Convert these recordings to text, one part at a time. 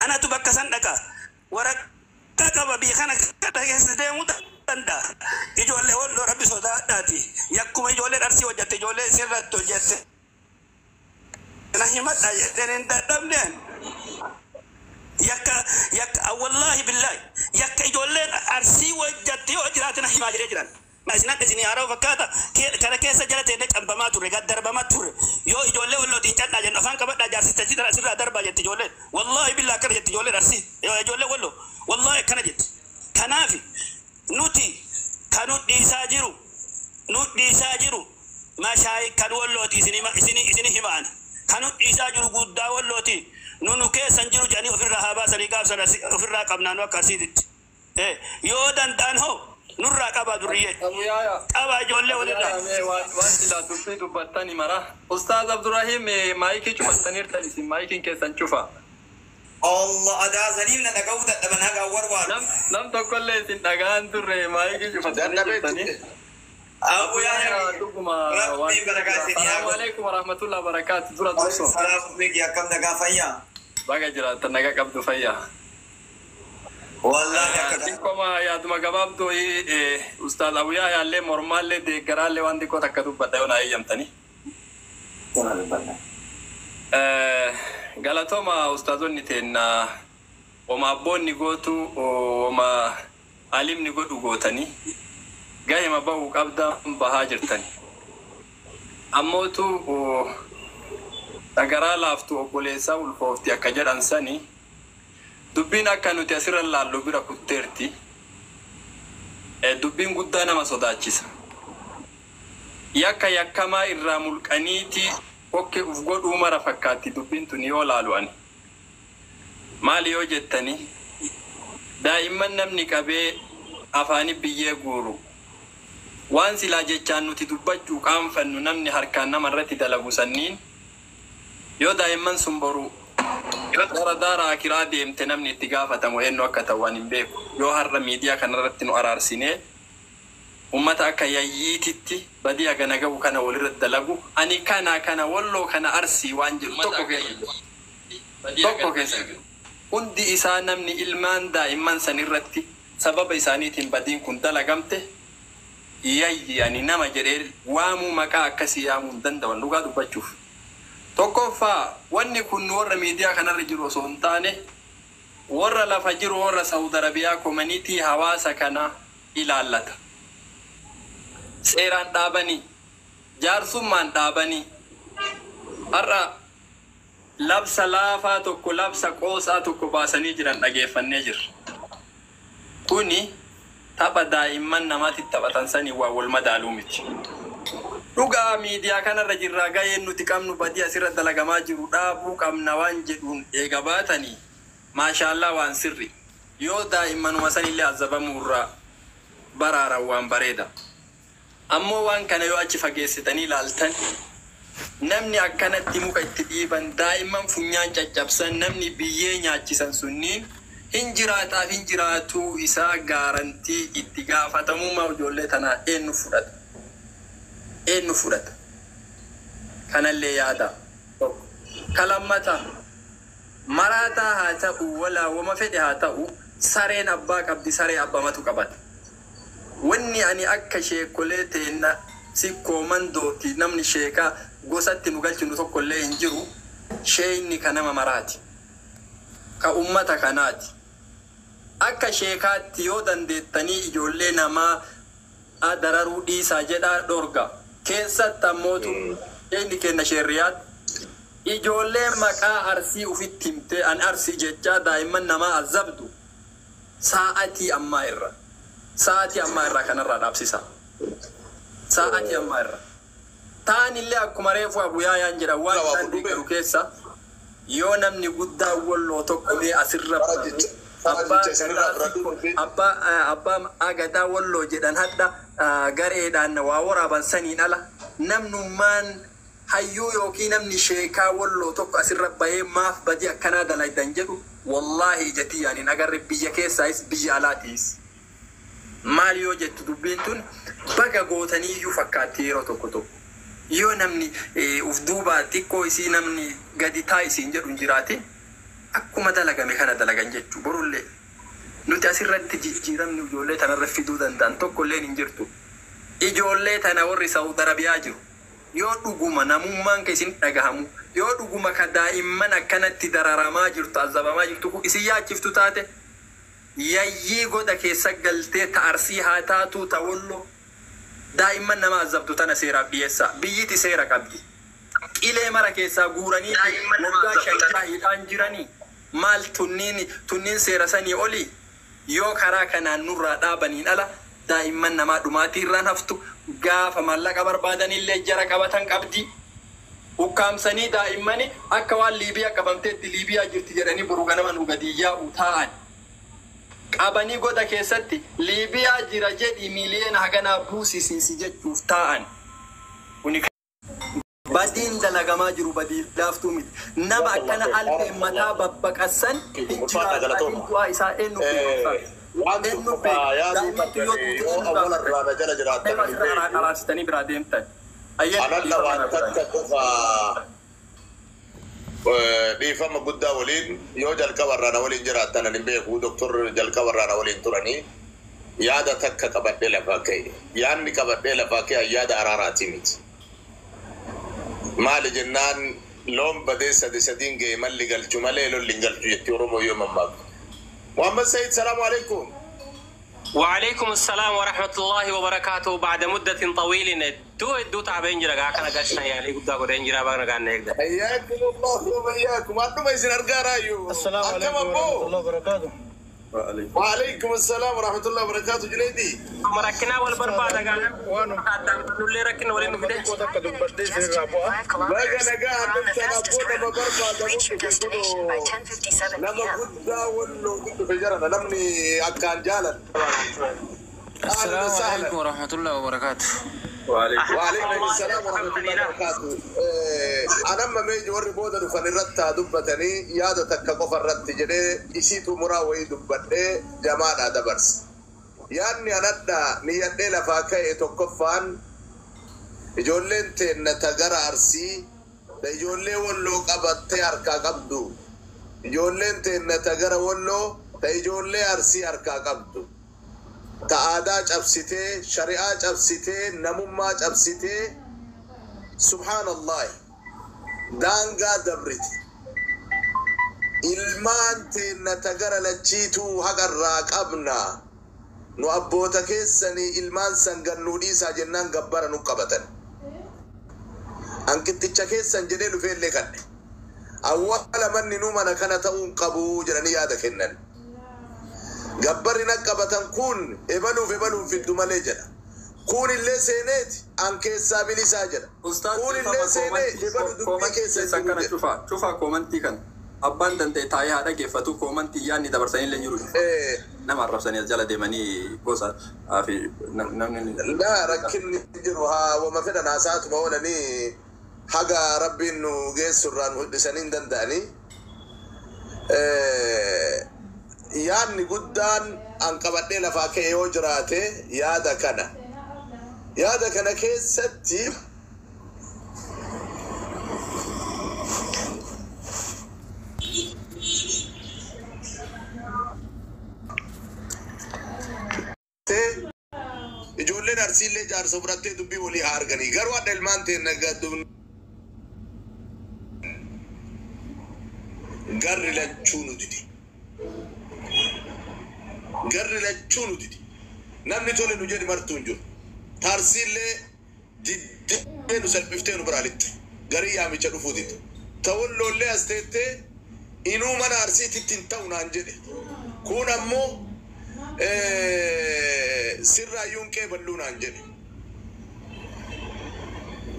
Anatu bakka san dhaqa. Waraqaa qaba, biyya kana keessa deemuu danda'a. Ijoollee Walloo, Rabbi sodaadhaati. Yakkuma ijoolleen Arsii hojjette, ijoollee isirratti hojjette. Na himadha jedheen hin dadhabneen. Yakka, yakka, wallaahi billaahi, yakka ijoolleen Arsii hojjette yoo jiraate na himaa jedhee jiran. Isin adda isin haarawa fakkaata. Kana keessa jala teennee cambamaa turre, gad darbamaa turre. Yoo ijoollee Wallootiin cadhaa jennu, afaan qabadhaa, jaarsicha asirraa darbaa jetti ijoolleen. Wallaahi billaahi, akkana jetti ijoolleen Arsii. Ijoolleen Walloo. Wallaahi, akkana jetti. Kanaaf nuti kan nu dhiisaa jiru, nu dhiisaa jiru mashaayi kan Wallooti isini himaan. Kan nu dhiisaa jiru guddaa Wallooti. Nu keessan jiru jedhanii ofirraa haa baasanii, gaafsan ofirraa qabnaa nu akka Arsiititti. Yoo danda'an hoo nurraa qabaa durriyyee. Abu Yahya. Qabaa ijoollee walirraa. Waan silaa dubbii dubbattani mara. Ustaaz Abdurrahim, maayikii cufattaniirtan, isin maayikiin keessan cufa. Allah, adaasaniif na dhaga'uu dadhaban haga warwaaru. Nam tokkollee isin dhagaan turre, maayikii cufattanii Dadhabee jirtanii. Abu Yahya. Dhuguma. Rabbiin barakaa isinii haa Salaamu godhu. alaikum warahmatullahi wabarakatuh. Dura dursoo. Salaamu alaikum, akkam nagaa, fayyaa? Baga jiraattan, nagaa qabdu, fayyaa. Wallaahi akka Xiqqoma yaaduma gabaabduu, Ustaaz Abu Yahya illee mormaallee deeggaraallee waan xiqqoo takka dubbadha yoo na eeyyamtanii. Galatooma ustaazonni teenna, oma abboonni gootu, oma alimni godhu gootanii, gahima bahuu qabda bahaa jirtani. Ammootu dhagaraa laaftu obboleessaa ulfoofti akka jedhan sani, dubbiin akka nuti asirra laallu bira kutteerti. Dubbiin guddaa nama sodaachisa. Yakka yakkamaa irraa mulqaniiti kokke uf godhuu mara fakkaatti dubbiin tun yoo laalu ani. Maali yoo jettani, daa'imman namni qabee afaani biyyee guuru, waan silaa jechaan nuti dubbachuu qaanfannu namni harkaan nama irratti dalagu sanniin, yoo daa'imman sun boru gara daara akiraa deemte, namni itti gaafatamu eenyu akka ta'u waan hin beeku. Yoo har'a miidiyaa kanarratti nu araarsinee, ummata akka yayyiititti badii hagana gahu kana walirratti dalagu, ani kana Walloo kana Arsii waan jedhu tokko keessa tokko keessa jiru. Hundi isaa namni ilmaan daa'imman san irratti sababa isaaniitiin badiin kun dalagamte yayyi, ani nama jedhee waamuu, maqaa akkasii yaamuu hin danda'an dhugaa dubbachuuf. Tokkoffaa, wanni kun warra miidiyaa kanarra jiru osoo hin taane, warra lafa jiru, warra Saudi Arabiyaa, community hawaasa kana ilaallata. Seeraan dhaabanii, jaarsummaan dhaabanii, har'a labsa laafaa tokko, labsa qoosaa tokko baasanii jiran dhageeffannee jirra. Kuni tapha daa'imman namaatti taphatan sanii waa wal madaaluu miti. Dhugaa miidiyaa kanarra jirraa, gaheen nuti qabnu badii asirra dalagamaa jiru dhaabuu qabna waan jedhuun eega baatanii, maashaallaa, waan sirri. Yoo daa'immanuma sanillee azabamuu irraa baraaran waan bareeda. Ammoo waan kana yoo achi fageessitanii ilaaltan, namni akkanatti muka itti dhiiban, daa'imman funyaan caccabsan, namni biyyee nyaachisan sunniin hin jiraataaf hin jiraatuu isaa guarantee itti gaafatamummaa ijoollee tanaa eenyu fudhata? Eenyu fudhata? Kanallee yaada. Tokko. Ka lammataa, maraataa haa ta'u, walaa wama fedhe haa ta'u, sareen abbaa qabdi, saree abbamatu qabata. Wanni ani akka sheekolee teenna sikkoo mandooti, namni sheekaa gosatti nu galchinu tokkollee hin jiru, sheeyni ka nama maraati. Ka ummata kanaati. Akka sheekaatti yoo dandeettanii ijoollee namaa dararuu dhiisaa jedhaa dhorga. Keessatti ammootu sheeyni kenna sheerriyaat ijoollee maqaa Arsii ufitti himtee an Arsii jechaa daa'imman namaa azabdu sa'atii ammaa irra. Sa'atii ammaa irraa kanarraa dhaabsisa. Sa'atii ammaa irra. Ta'an illee akkuma reefu Abu Yaayaan jedhan, waan isaan deeggaru keessa yoo namni guddaa Walloo tokko mee asirra abbaa gadaa Walloo jedhan hadha gareedhaan waa waraaban saniin ala, namnummaan hayyuu yookiin namni sheekaa Walloo tokko asirra bahee maaf badii akkanaa dalaydan jedhu, wallaahi ija tiyyaan hin agarre, biyya keessaayis biyya alaatiis. Maal yoo jettu, dubbiin tun baga gootaniiyyuu fakkaatti yeroo tokko tokko. Yoo namni uf duubaa xiqqoo isii namni gadi taa isiin jedhu hin jiraatin. Akkuma dalagame kana dalagan jechuu borullee nuti asirratti jijjiiramni ijoollee tanarra fiduu danda'an tokkolleen hin jirtu. Ijoollee tana warri Saawud Arabiyaa jiru yoo dhuguma namummaan ka isin dhagahamu, yoo dhuguma ka daa'imman akkanatti dararamaa jirtu, azabamaa jirtu kun isin yaachiftu taate, yayyii goda keessa galtee, ta Arsii haa taatu, ta Wollo, daa'imman nama azabtu tana seeraaf dhiyeessa. Biyyiti seera qabdi. Qilee mara keessaa guuranii waggaa 5 hidhaan jiranii maal tunniin seera sanii olii? Yoo karaa kanaan nurraa dhaabaniin ala daa'imman namaa dhumaatii irraan haftu. Gaafa maallaqa barbaadanillee jara qabatan qabdi. Ukkaamsanii daa'immani akka waan Liibiyaa qabamteetti Liibiyaa jirti jedhanii boru ganama nu gadi yaa'u taa'an. Qabanii goda keessatti Liibiyaa jira jedhi, miiliyoona haganaa buusisiisi jechuuf taa'an. Kuni badiin dalagamaa jiru badii laaftuu miti. Nama akkana albeen mataa babbaqassan hin jiraatu. Du'aa isaa eenyu beeka? Waan Eenyu tokko beeka? yaaduu Daa'immantu yoo qabdan duute yoo eenyu awwala gaafata? irraa na jala jiraattan Nama hin asirraa beeku. araarsitanii biraa deemtan. Analla waan takka qofa, dhiifama guddaa waliin, yoo jalqaba irraa na waliin jiraattan ani hin beeku. Doktor jalqaba irraa na waliin turanii yaada takka qabadhee lafaa ka'e. Yaadni qabadhee lafaa ka'e yaada araaraati miti. Maali jennaan, loon badee sadi sadiin ga'e malli galchu malee lolli hin galchu jetti Oromoo yoo mammaaktu. Muhammad Said, salaamu alaikum. وعليكم السلام ورحمة الله وبركاته. بعد مدة طويلة دو تعبين جرا كان قشنا يعني قد قدين جرا بقى كان نقدر. حياكم الله وبياكم. أنتم isin argaa raayu. السلام Akkam عليكم ورحمة abboo? الله وبركاته. وعليكم السلام ورحمة الله وبركاته جنيدي. مركنا والبربادة قال نولي ركنا ولين Waanuma نفده. xiqqoo takka dubbadhee isinirraa bu'a. Baga nagaa dhuftan abboo. Nama barbaadamutti kun nama guddaa Walloo dhufe jarana namni akkaan jaalan. أهلا السلام وسهلا. عليكم ورحمة الله وبركاته. وعليكم السلام ورحمة الله وبركاته. أنا أما meeji warri booda dhufan irratti haa dubbatanii, yaada takka qofa irratti jedhee isii xumuraa wayii dubbadhee jamaadhaa dabarsa. Yaadni anadha niyyadhee lafaa ka'e tokkoffaan, ijoolleen teenna ta gara Arsii ta ijoollee Walloo qabattee harkaa qabdu. Ijoolleen teenna ta gara Walloo ta ijoollee Arsii harkaa qabdu. Ta aadaa cabsitee, shari'aa cabsitee, namummaa cabsitee, subhaanallahi, daangaa dabrite. Ilmaan teenna ta gara lachiituu haqarraa qabna. Nu abboota keessanii ilmaan san gannuu dhiisaa jennaan gabbara nu qabatan. Anqixxicha keessan jedhee dhufeellee kadhe. Awwaala manni nu mana kana ta'uu hin qabu jedhanii yaada kennan. Gabbarri na qabatan kun ebaluuf ebaluuf fiddu malee jedha. Kun illee seeneeti an keessaa bilisaa jedha. Ustaaz, Kun illee seenee ebalu dubbii koomantii keessa keessan jiru kana jedha. cufa cufa koomantii kana. Abbaan danda'e taa'ee haa dhaggeeffatu, koomantii yaadni dabarsanii illee jiru. Nama arrabsanii as jala deemanii gosa fi namni. Laa, rakkinni jiru haa wama fedhan haasaatuma oolanii, haga rabbiin nu geessu irraa nu hidhisanii hin danda'anii. Yaadni guddaan an qabadhee lafaa ka'e yoo jiraate yaada kana. Yaada kana keessatti ijoolleen Arsiillee jaarsa fudhattee dubbii walii haa arganii, garuu adda ilmaan ta'e garri lachuu nu didi. Garri lachuu nu didi. Namni tole nu jedhi martuu hin jiru. Taarsiillee diddee nu salphiftee nu biraa lixxe. Garii yaamicha dhufuu dide. Tawalloollee as teettee inuu mana Arsiititti hin ta'u naan jedhe. Kun ammoo sirraayyuun qeeballuu naan jedhe.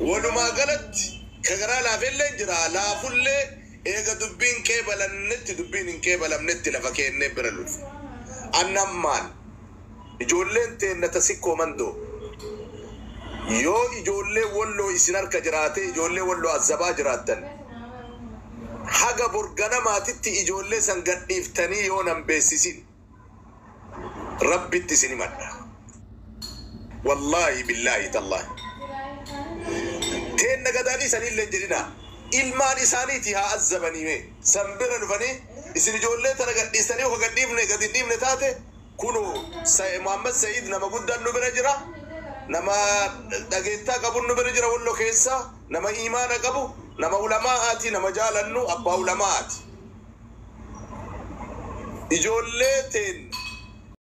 Walumaa galatti ka garaa laafellee jira, laafullee eega dubbiin qeebalannetti dubbiin hin qeebalamnetti lafa keennee bira lufu. Annammaan ijoolleen teenna ta Sikkoo Mandoo, yoo ijoollee Walloo isin harka jiraate, ijoollee Walloo azzabaa jiraattan, haga borganamaatitti ijoollee san gadhiiftanii yoo nan beeksisin rabbitti isin himadha. Wallaahi, billaahi, tallaahi. Teenna gadaanii sanillee hin jedhina. Ilmaan isaaniiti haa azzabanii mee. San bira dhufanii Isin ijoollee tana gadhiistanii yoo gadhiifne gadi hin dhiifne taate, kunu Muhammad Sa'iid nama guddaan nu bira jira. Nama dhageettaa qabu nu bira jira. Wallo keessa nama imaana qabu, nama ulamaa'aati, nama jaalannu, abbaa ulamaa'aati. Ijoollee teen